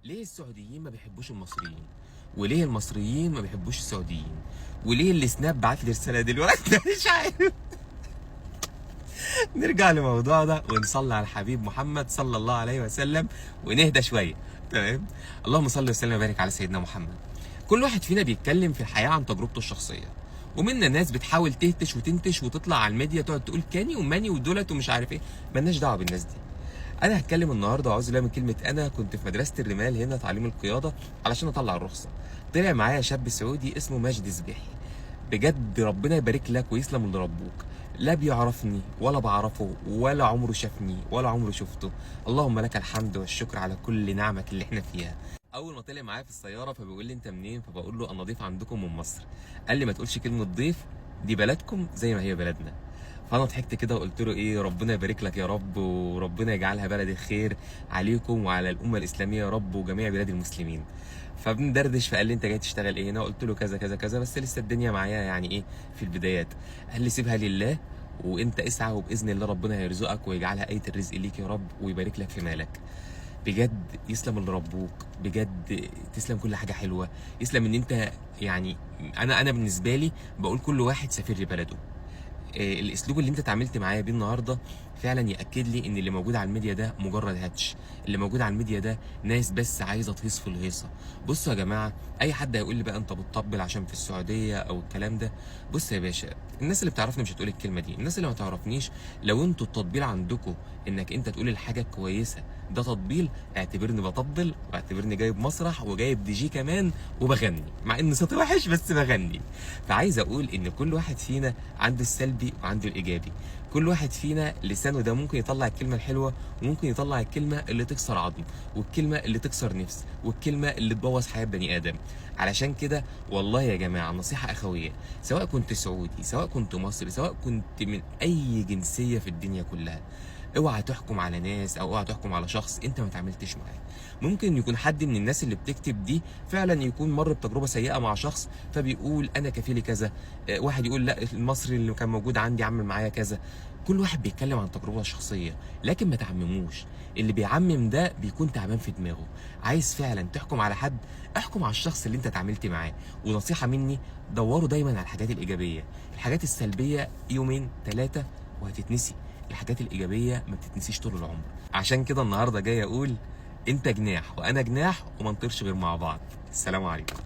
ليه السعوديين ما بيحبوش المصريين؟ وليه المصريين ما بيحبوش السعوديين؟ وليه اللي سناب بعت لي رسالة دلوقتي؟ مش عارف. نرجع لموضوعنا ونصلي على الحبيب محمد صلى الله عليه وسلم ونهدى شوية، تمام؟ اللهم صل وسلم وبارك على سيدنا محمد. كل واحد فينا بيتكلم في الحياة عن تجربته الشخصية، ومنا ناس بتحاول تهتش وتنتش وتطلع على الميديا تقعد تقول كاني وماني ودولت ومش عارف ايه. مالناش دعوه بالناس دي. انا هتكلم النهارده واعوذ بالله من كلمة انا. كنت في مدرسه الرمال هنا تعليم القيادة علشان اطلع الرخصة. طلع معايا شاب سعودي اسمه ماجد زبيحي. بجد ربنا يبارك لك ويسلم اللي ربوك. لا بيعرفني ولا بعرفه ولا عمره شافني ولا عمره شفته. اللهم لك الحمد والشكر على كل نعمك اللي احنا فيها. اول ما طلع معايا في السيارة فبيقول لي انت منين؟ فبقول له انا ضيف عندكم من مصر. قال لي ما تقولش كلمة ضيف، دي بلدكم زي ما هي بلدنا. فانا ضحكت كده وقلت له ايه، ربنا يبارك لك يا رب وربنا يجعلها بلد الخير عليكم وعلى الامة الاسلامية يا رب وجميع بلاد المسلمين. فبندردش، فقال لي انت جاي تشتغل ايه هنا؟ قلت له كذا كذا كذا، بس لسه الدنيا معايا يعني ايه في البدايات. قال لي سيبها لله وانت اسعى وباذن الله ربنا هيرزقك ويجعلها ايه الرزق ليك يا رب ويبارك لك في مالك. بجد يسلم اللي ربوك، بجد تسلم كل حاجة حلوة، يسلم ان انت يعني انا بالنسبة لي بقول كل واحد سافر لبلده. الاسلوب اللي انت اتعاملت معايا بيه النهارده فعلا ياكد لي ان اللي موجود على الميديا ده مجرد هاتش، اللي موجود على الميديا ده ناس بس عايزه تهيص في الهيصه. بصوا يا جماعة، اي حد هيقول لي بقى انت بتطبل عشان في السعودية او الكلام ده، بص يا باشا، الناس اللي بتعرفني مش هتقول الكلمة دي، الناس اللي ما تعرفنيش لو انتوا التطبيل عندكم انك انت تقول الحاجة الكويسة ده تطبيل، اعتبرني بطبل واعتبرني جايب مسرح وجايب دي جي كمان وبغني، مع ان صوتي وحش بس بغني. فعايز اقول ان كل واحد فينا عنده السلبي وعنده الايجابي، كل واحد فينا لسانه ده ممكن يطلع الكلمة الحلوة وممكن يطلع الكلمة اللي تكسر عظم والكلمة اللي تكسر نفس والكلمة اللي تبوظ حياة بني ادم. علشان كده والله يا جماعة نصيحة اخويه، سواء كنت سعودي سواء كنت مصري سواء كنت من اي جنسية في الدنيا كلها، اوعى تحكم على ناس او اوعى تحكم على شخص انت ما تعاملتش معاه. ممكن يكون حد من الناس اللي بتكتب دي فعلا يكون مر بتجربه سيئه مع شخص فبيقول انا كفيلي كذا، واحد يقول لا المصري اللي كان موجود عندي عمل معايا كذا. كل واحد بيتكلم عن تجربه شخصية، لكن ما تعمموش. اللي بيعمم ده بيكون تعبان في دماغه. عايز فعلا تحكم على حد، احكم على الشخص اللي انت اتعاملت معاه. ونصيحة مني، دوروا دايما على الحاجات الايجابية، الحاجات السلبية يومين ثلاثة وهتتنسي، الحاجات الإيجابية ما بتتنسيش طول العمر. عشان كده النهاردة جاي أقول أنت جناح وأنا جناح وما نطيرش غير مع بعض. السلام عليكم.